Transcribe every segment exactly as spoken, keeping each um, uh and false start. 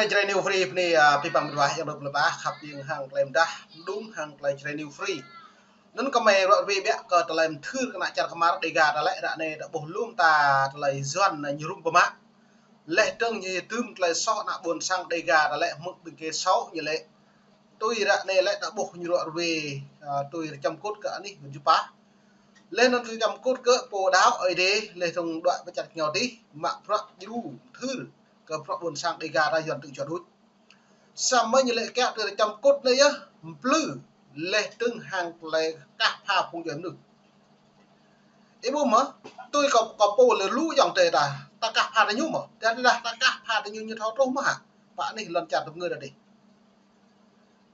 Jrai New Free pơ anai, a, pih păng mĭt wa, yang dŏ plơi pla, khăp yang hăng tơlơi mơdah, mơdung hăng tơlơi Jrai New Free. Anŭn kơmơi ruă rơwe biă kơ tơlơi mơthưr kơ ană čar kơmar Dega ta lĕ, ră anai ta ƀuh lŏm ta tơlơi Yuan ñu rŭng pơmă. Laih dơ̆ng ñu dưm tơlơi soh ană ƀôn sang Dega ta lĕ hmư̆ ƀing gơyut soh ñu lĕ. Tui ră anai lĕ ta ƀuh ñu ruă rơwe, a, tui rơčăm kŭt kơ anih Yuan Čupa. Laih anŭn rơčăm kŭt kơ pô đaŏ Ơi Adai, laih dơ̆ng đuaĭ pơ čar ñu tih, mă bruă djru mơthưr kơ bruă ƀôn sang Dega ta Yuan tŭ čuă đôč. Samơ̆ ñu lĕ kiăng tui rơčăm kŭt anai yơh, mplư, laih dơ̆ng hăng tơlơi kah pha phung djuai mơnuih. Ih ƀuh mơ̆, tui kơ, kơ pô lĕ lu ayŏng adơi ta, ta kah pha tơ ñu mơ̆, tơdah ta kah pha tơ ñu ñu thâo truh mơ̆ hă, pă anih lŏn čar tơpơngư ta dih.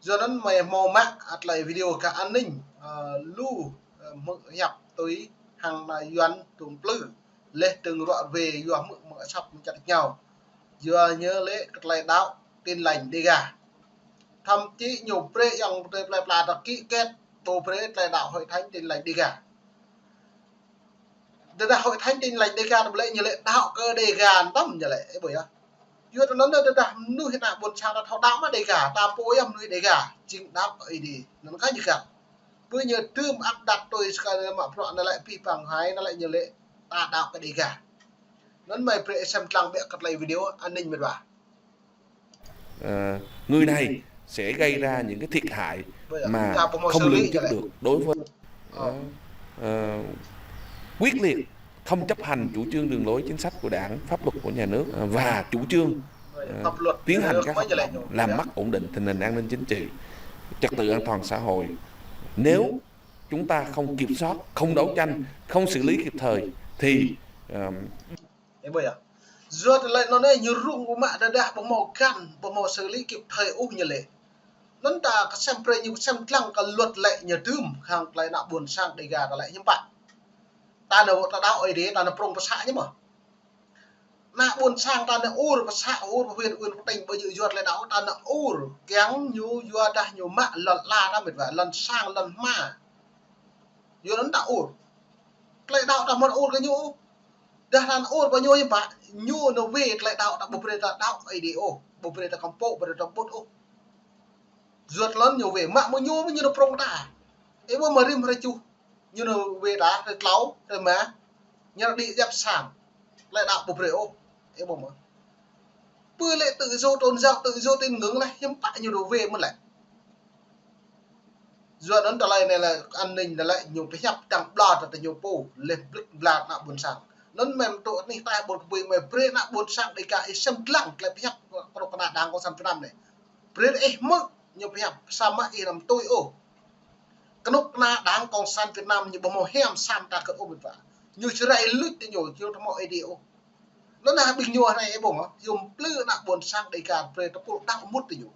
Yua anŭn mơi hmâo mă, a, tơlơi video gah an ninh, a, lu, a, hmư̆ hiăp tui hăng ană Yuan tŭ mplư, laih dơ̆ng ruă rơwe yua hmư̆ mơ̆ng asăp mơ̆ng čar ñu. Yua ñu lĕ kơ tơlơi đaŏ Tin Lành Dega. Thậm chí ñu brơi ayŏng adơi plơi pla ta ký kết, ƀu brơi tơlơi đaŏ Hội Thánh Tin Lành Dega. Tơdah Hội Thánh Tin Lành Dega ta ƀu lĕ ñu lĕ đaŏ kơ Dega tăm ñu lĕ, ih ƀuh yơh. Yua anŭn tơdah mơnuih ană ƀôn sang ta thâo đaŏ mă Dega, ta pô yơh mơnuih Dega, jing đaŏ kơ Ơi Adai. Anŭn kơ ñu kah. Ƀơi ñu dưm áp đặt tui sơkơi mă bruă anŭn lĕ pih păng hai anŭn lĕ ñu lĕ ta đaŏ kơ Dega. Anŭn mơi brơi sem lăng biă kơ tơlơi video an ninh mĭt wa. Ờ, người này sẽ gây ra những cái thiệt hại mà không lường trước được đối với, ờ, ờ, quyết liệt, không chấp hành chủ trương đường lối chính sách của Đảng, pháp luật của nhà nước, ờ, và chủ trương, ờ, tiến hành các hoạt động làm mất ổn định tình hình an ninh chính trị, trật tự an toàn xã hội. Nếu chúng ta không kiểm soát, không đấu tranh, không xử lý kịp thời thì, ờ, Ih ƀuh yơh. Yua tơlơi anŭn anai ñu rŭng ƀu mă tơdah ƀu hmâo găn, ƀu hmâo xử lý kịp thời ôh ñu lĕ. Anŭn ta kơsem brơi ñu kơsem lăng kơ luật lĕ ñu dưm hăng tơlơi ană ƀôn sang Dega ta lĕ hiư̆m pă. Ta nao ta đaŏ Ơi Adai, ta nao prŏng pơ să ñu mơ̆. Ană ƀôn sang ta nao ur pơ să, ur pơ huyện, ur pơ tỉnh, ƀu djơ̆ yua tơlơi đaŏ, ta nao ur kiăng ñu yua dah ñu mă lŏn ala ta mĭt wa, lŏn sang lŏn hma. Yua anŭn ta ur. Tơlơi đaŏ ta mơ̆n ur kơ ñu. Dah ta ur pơ ñu hiư̆m pă, ñu nao wai tơlơi đaŏ ta, ƀu brơi ta đaŏ Ơi Adai ôh, ƀu brơi ta kơmpŏk, ƀu brơi ta ƀut ôh. Yua tơlơi anŭn ñu wai, mă mơ̆ng ñu, ñu nao prŏng ta. Ih ƀuh mơ̆ rĭm hrơi tơjuh, ñu nao wai ta, hrơi tlâo, hrơi rơma, ñu nao đĭ djăp sang. Tơlơi đaŏ ƀu brơi ôh, ih ƀuh mơ̆. Pơ lĕ tự do tôn giáo, tự do tín ngưỡng lĕ, hiư̆m pă ñu nao wai mơ̆n lĕ. Yua anŭn tơlơi anai lĕ an ninh anai lĕ ñu pơhiăp tăng bla tơ ñu pô, laih blŭt bla ană ƀôn sang. Anŭn mơ̆ tŭ anih ta ƀôn kơpui mơ̆ brơi ană ƀôn sang Dega ih sem lăng tơlơi pơhiăp kơnuk kơna Đảng Cộng sản Việt Nam anai. Brơi ih hmư̆ ñu pơhiăp samơ̆ ih anăm tui ôh. Kơnuk kơna Đảng Cộng sản Việt Nam ñu ƀu hmâo hiam sam ta kơ ôh mĭt wa. Ñu Jrai luč tơ ñu, ñu thâo hmâo Ơi Adai ôh. Anŭn anai ƀing ñu anai ih ƀuh mơ̆, yua mplư ană ƀôn sang Dega brơi tơpul đaŏ mŭt tơ ñu.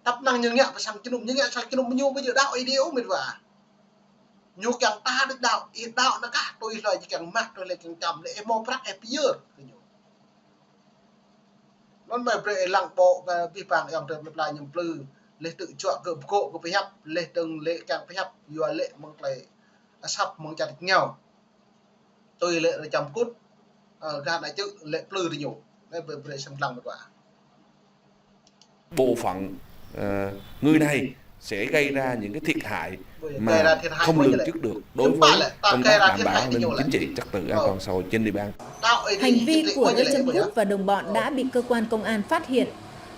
Tăp năng ñu ngă pơ sang jơnum, ñu ngă sang jơnum ñu ƀu djơ̆ đaŏ Ơi Adai ôh mĭt wa. Ñu kiăng ta đôč đaŏ, ih đaŏ anŭn kah, tui hlơi ñu kiăng mă, tui hlơi kiăng čăm, lĕ ih hmâo prăk ih pơyơr kơ ñu. Anŭn mơi brơi ih lăng ƀô̆ kơ pih păng ayŏng adơi plơi pla ñu mplư, laih tŭ čuă kơ pơgô̆ kơ pơhiăp, laih dơ̆ng lĕ kiăng pơhiăp, yua lĕ mơ̆ng tơlơi asăp mơ̆ng čar ñu. Tui lĕ rơčăm kŭt, ơ, gah ană čư̆ lĕ mplư tơ ñu. Anai brơi, brơi sem lăng mơ̆n wa. Bộ phận, ờ, người này sẽ gây ra những cái thiệt hại mà không lường trước được đối với công tác đảm bảo an ninh chính trị, trật tự an toàn xã hội trên địa bàn. Hành vi của Rơ Chăm Kút và đồng bọn đã bị cơ quan công an phát hiện.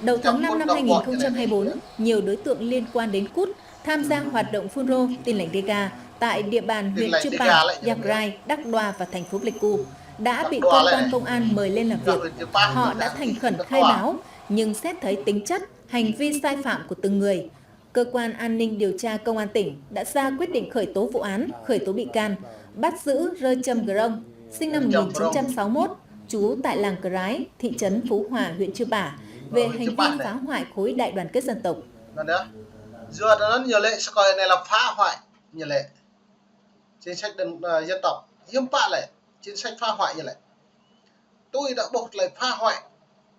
Đầu tháng năm năm hai nghìn không trăm hai mươi bốn, nhiều đối tượng liên quan đến Kút tham gia hoạt động phun rô, Tin Lành Dega tại địa bàn huyện Chư Pang, Ia Grai, Đắk Đoa và thành phố Pleiku đã bị cơ quan công an mời lên làm việc. Họ đã thành khẩn khai báo, nhưng xét thấy tính chất, hành vi sai phạm của từng người, cơ quan an ninh điều tra công an tỉnh đã ra quyết định khởi tố vụ án, khởi tố bị can, bắt giữ Rơ Chăm Grông, sinh năm một nghìn chín trăm sáu mươi mốt, trú tại làng Krai, thị trấn Phú Hòa, huyện Chư Pả, về hành vi phá hoại khối đại đoàn kết dân tộc. Anŭn yơh. Yua anŭn ñu lĕ sơkơi anai lĕ phá hoại ñu lĕ. Chính sách dân, ờ, dân tộc. Hiư̆m pă lĕ, chính sách phá hoại ñu lĕ. Tui ta ƀuh tơlơi phá hoại,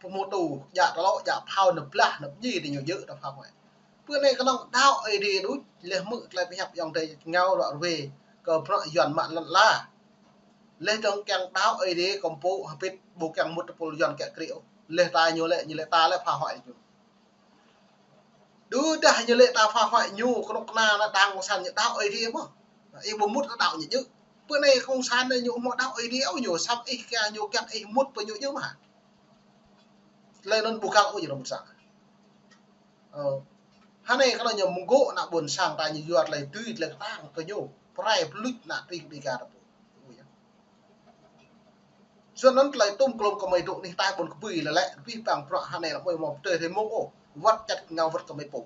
pơhmutu, djă tơlŏ, djă phao, nao blah, nao pơdjai tơ ñu djơ̆ ta phá hoại. Pơ anai kơnơ̆ng đaŏ Ơi Adai đôč, laih hmư̆ tơlơi pơhiăp ayŏng adơi ngă ruă rơwe, kơ bruă Yuan mă lŏn ala. Laih dơ̆ng kiăng đaŏ Ơi Adai kơmpŏk hơbĭt ƀu kiăng mŭt tơpul Yuan kiăng krĭ ôh. Lĕ ta ñu lĕ, ñu lĕ ta lĕ phá hoại ñu. Đu dah ñu lĕ ta phá hoại ñu, kơnuk kơna ană đảng cộng sản ñu đaŏ Ơi Adai mơ̆. Ih ƀu mŭt kơ đaŏ ñu djơ̆. Bơ anai cộng sản anai ñu hmâo đaŏ Ơi Adai ôh ñu, samơ̆ ih kiăng ñu kiăng ih mŭt pơ ñu djơ̆ mơ̆. Tơlơi anŭn ƀu găl ôh ñu rơmut sang. Ơ. Hơnai kơ anŭn ñu mơ̆ng gŏ ană ƀôn sang ta ñu yua tơlơi tui tơlơi kơtang kơ ñu. Pơrai pơluč ană tring Dega ta pô. Yua anŭn tơlơi tôm klôm kơ mơi dŏ anih ta ƀôn kơpui lĕ lĕ, abih bang bruă hơnai lĕ mơi mơ̆ pơtơi thê mông ôh. Wăt čăt ngao wăt kơ mơi pô.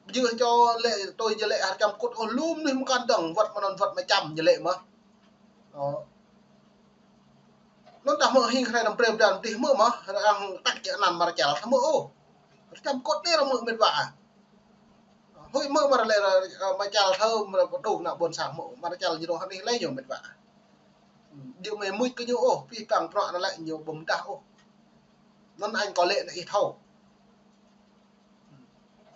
Ƀu djơ̆ čô lĕ, tui ñu lĕ Hơr Čăm Kŭt ôh, lŏm anih mơkăn dơ̆ng, wăt mơnơ̆ng wăt mơčăm ñu lĕ mơ̆. Ơ. Anŭn ta hmư̆ hing hrơi năm brơi bơdan dih hmư̆ mơ̆, arăng tăk jĕ anăn Marcel hmư̆ ôh. Hơr Čăm Kŭt anai arăng hmư̆ met wa. Huĭ hmư̆ mơ̆ lĕ, ơ, Marcel thâo mơ̆ pơdŏng ană ƀôn sang hmư̆, Marcel ñu dŏ hơnih lĕ ñu met wa. Djơ̆ mơi mŭt kơ ñu ôh, abih bang bruă anŭn lĕ ñu ƀu mơdah ôh. Anŭn anh kâo lĕ anai ih thâo.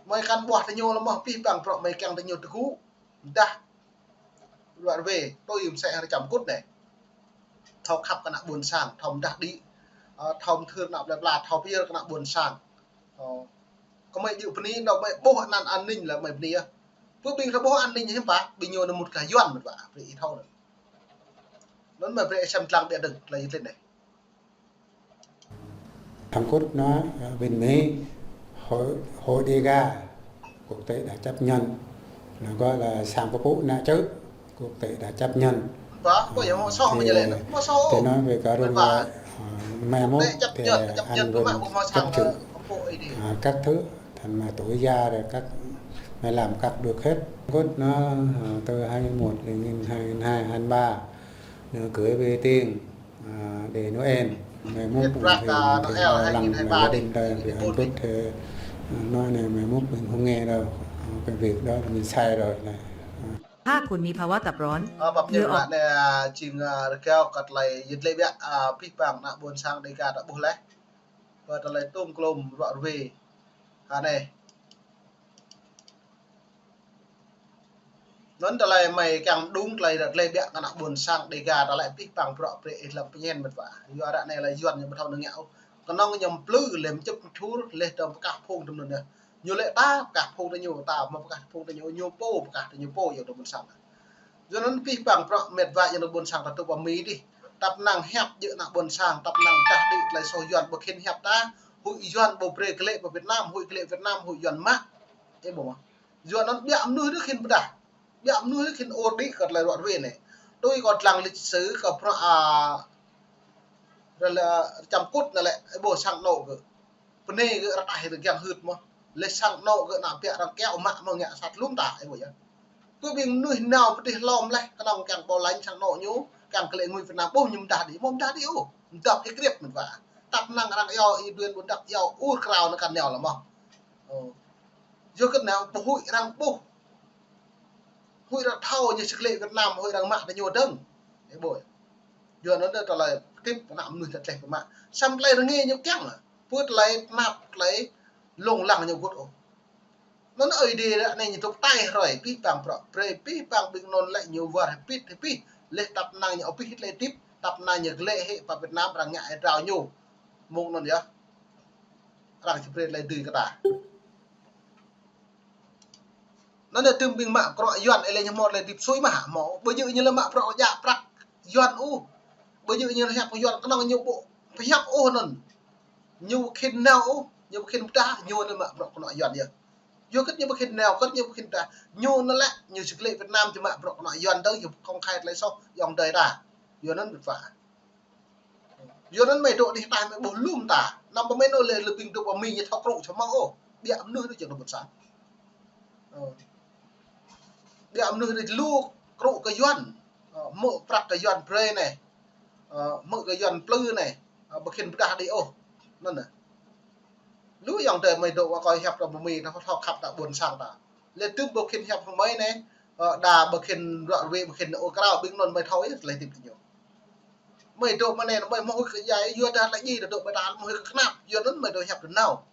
Mơi kăn ƀuah tơ ñu lĕ mơ̆, abih bang bruă mơi kiăng tơ ñu tơgŭ. Dah. Ruă rơwe, tui mơsĕ Hơr Čăm Kŭt anai. Thâo khăp kơ ană ƀôn sang, thâo mơdah đĭ. Ơ, thâo mơthưr ană plơi pla, thâo pơyơr kơ ană ƀôn sang. Ơ, kơ mơi djơ̆ bơni, nao mơi ƀuh anăn an ninh lĕ mơi bơni yơh. Pơ ƀing ta ƀuh an ninh hiư̆m pă, ƀing ñu nao mŭt kơ Yuan met wa, brơi ih thâo anŭn. Anŭn mơi brơi ih sem lăng ƀiă dơ̆ng, tơlơi yơh tlen anai. Hàn Quốc nói, ờ, bên Mỹ, hội, hội Đêga quốc tế đã chấp nhận, nó gọi là sang pơpŭ ană čư̆, quốc tế đã chấp nhận. Ơ, thì, thì nói về cả Rung là, ờ, mai mốt thì anh Vinh chấp chữ, ờ, các thứ, thành mà tuổi già rồi các, mai làm các được hết. Hàn Quốc nó, ờ, từ hai mươi mốt đến hai mươi hai, hai mươi ba, nó gửi về tiền, à, để Noel. Mai mốt thì, thì lo lắng là gia đình ta bị Hàn Quốc thì, à, nói này mai mốt mình không nghe đâu. Cái việc đó là mình sai rồi này. ถ้าคุณมีภาวะตับร้อน Ơ, pap เหงื่อออก ñu anai, ơ, jing, ơ, rơgao kơ tơlơi yơh tlen biă, ơ, abih bang ană ƀôn sang Đêga ta ƀuh laih. Kơ tơlơi tôm klôm ruă rơwe. Hơnai. Anŭn tơlơi mơi kiăng pơdŏng tơlơi ră tlen biă kơ ană ƀôn sang Đêga ta lĕ abih bang bruă brơi ih lăng pơñen met wa. Yua ră anai lĕ Yuan ñu ƀu thâo nao ngă ôh. Kơnơ̆ng ñu plư lĕ mčŭk mčur lĕ tơm pơkah phung tơm anŭn yơh. Ñu lĕ ta pơkah phung tơ ñu, ta mơ̆ pơkah phung tơ ñu, ñu pô pơkah tơ ñu pô yơh tơ ƀôn sang. Yua anŭn abih bang bruă met wa yơh tơ ƀôn sang ta tŭ pơ Mi dih. Tăp năng hiăp djơ̆ ană ƀôn sang, tăp năng dah đĭ tơlơi soh Yuan ƀu khĭn hiăp ta, huĭ Yuan ƀu brơi glaĭ pơ Việt Nam, huĭ glaĭ Việt Nam, huĭ Yuan mă. Ơ, ƀuh mơ̆. Yua anŭn biă mơnuih đôč khĭn pơdah. Biă mơnuih đôč khĭn ur đĭ kơ tơlơi ruă rơwe anai. Tui kâo lăng lịch sử kơ bruă, a, ră lĕ Čăm Kŭt anai lĕ, ơ, ƀuh sang anŏ gơ̆. Bơnai gơ̆ rơkah rơgiăng hưt mơ̆. Lĕ sang anŏ gơ̆ ană biă arăng kiaŏ mă mơ̆ ngă sat lŏm ta, ơ, ƀuh yơh. Kơ ƀing mơnuih nao pơdih lŏm laih, kơnơ̆ng kiăng ƀu laĭ sang anŏ ñu, kiăng glaĭ ngui Việt Nam, ƀuh ñu mơdah đĭ, mơ̆ mơdah đĭ ôh. Mơdah hĭ kriăt met wa. Tăp năng arăng iâu, ih duen ƀu dăk iâu, ur krao anŭn kăn nao lĕ mơ̆. Ơ. Yua kơ anai ƀu huĭ arăng ƀuh. Huĭ arăng thâo ñu či glaĭ Việt Nam, huĭ arăng mă tơ ñu dơ̆ng. Ơ ƀuh. Yua anŭn tơlơi tip ană mơnuih ta tleh pơmă. Samơ̆ tơlơi rơngiă ñu kiăng. Pơ tơlơi tơnap, tơlơi lông lăng ñu gŭt ôh. Anŭn Ơi Adai ră anai ñu tŭk tai hrơi, abih bang bruă, brơi abih bang ƀing anŭn lĕ ñu wơr hơbĭt hơbĭt. Lĕ tăp năng ñu abih tơlơi tip, tăp năng ñu glaĭ hĭ pơ Việt Nam arăng ngă hĭ drao ñu. Mơ̆ng anŭn yơh. Arăng či brơi tơlơi dưi kơ ta. Anŭn yơh tơm ƀing mă bruă Yuan ih lĕ ñu hmâo tơlơi tip sui mă hă hmâo. Ƀu djơ̆ ñu lĕ mă bruă djă prăk Yuan ôh. Ƀu djơ̆ ñu lĕ hiăp Yuan kơnơ̆ng ñu ƀu pơhiăp ôh anŭn. Ñu ƀu khĭn nao ôh, ñu ƀu khĭn pơdah, ñu lĕ mă bruă kơnơ̆ng Yuan yơh. Yua kơ ñu ƀu khĭn nao, kơ ñu ƀu khĭn pơdah. Ñu anŭn lĕ, ñu či glaĭ Việt Nam či mă bruă kơnơ̆ng Yuan dơ̆ng, ñu ƀu công khai tơlơi soh, yŏng dơi ta. Yua anŭn met wa. Yua anŭn mơi dŏ anih ta mơi ƀuh lŏm ta. Năm pơmĭn ôh lĕ, lĕ ƀing dŏ pơ Mi ñu thâo krŭ čơmơ̆ ôh. Biă mơnuih đôč jing tơ ƀôn sang. Ơ. Biă mơnuih đôč lu krŭ kơ Yuan. Ơ, hmư̆ prăk kơ Yuan brơi anai. Ơ, hmư̆ kơ Yuan plư anai. Ơ, ƀu khĭn pơdah đĭ ôh. Anŭn anai. Lu yŏng dơi mơi dŏ wa kơ hiăp ta pơ Mi ta thâo khăp ta ƀôn sang ta. Lĕ tơm ƀu khĭn hiăp hăng mơi anai. Ơ, đa ƀu khĭn ruă rơwe ƀu khĭn ur krao ƀing anŭn mơi thâo yơh tơlơi tip tơ ñu. Mơi dŏ mơ̆ng anai, mơi mơ̆ huĭ kơ djai, yua dah lĕ djai dŏ ƀơi ta, mơi huĭ kơ kơnap, yua anŭn mơi dŏ hiăp tơ nao.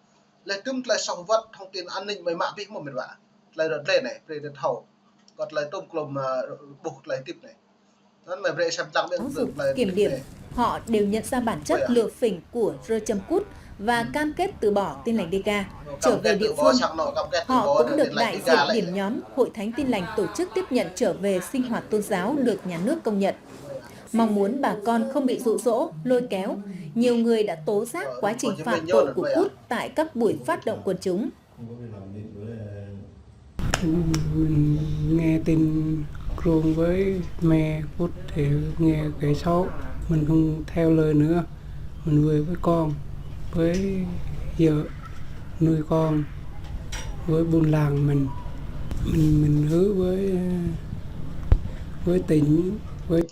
Lĕ tơm tơlơi soh wăt thông tin an ninh mơi mă abih mơ̆ met wa. Tơlơi rơt lĕ anai, brơi ta thâo. Kơ tơlơi tôm klôm, ơ, ƀuh tơlơi tip anai. Giáo dục kiểm điểm, họ đều nhận ra bản chất lừa phỉnh của Rơ Châm Cút và cam kết từ bỏ Tin Lành Đêga, trở về địa phương. Họ cũng được đại diện điểm nhóm Hội Thánh Tin Lành tổ chức tiếp nhận trở về sinh hoạt tôn giáo được nhà nước công nhận. Mong muốn bà con không bị dụ dỗ, lôi kéo, nhiều người đã tố giác quá trình phạm tội của Cút tại các buổi phát động quần chúng. Mình nghe tin Krông với mẹ Phút thì nghe kẻ xấu, mình không theo lời nữa. Mình về với con, với vợ, nuôi con, với buôn làng mình. Mình mình hứa với với tỉnh, với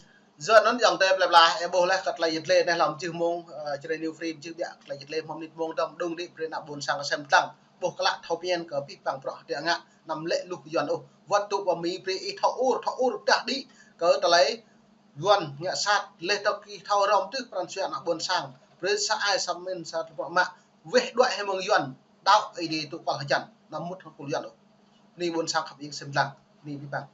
Yua anŭn ayŏng adơi plơi pla, ih ƀuh laih kơ tơlơi yơh lĕ anai hlâo mơjưh mông, ơ, Jrai New Free mơjưh biă kơ tơlơi yơh lĕ hmâo mơnit mông dơ̆ng đung đĭ brơi ană ƀôn sang sem dlăng. Ƀuh klă thâo pơmĭn kơ abih bang bruă tơdang ngă anăm lĕ luh Yuăn ôh. Wơ̆t tŭ pơ Mi brơi ih thâo ur, thâo ur pơdah đĭ kơ tơlơi Yuăn ngă sat, laih dơ̆ng ih thâo rŏm tưh pran jua ană ƀôn sang. Brơi sa ai sa pơmĭn sa tơpă mă, weh đuaĭ hĭ mơ̆ng Yuăn, đaŏ Ơi Adai tŭ kual hơjăn, anăm mŭt hăng kul Yuăn ôh. Bơni ƀôn sang khăp ing sem dlăng, bơni abih bang.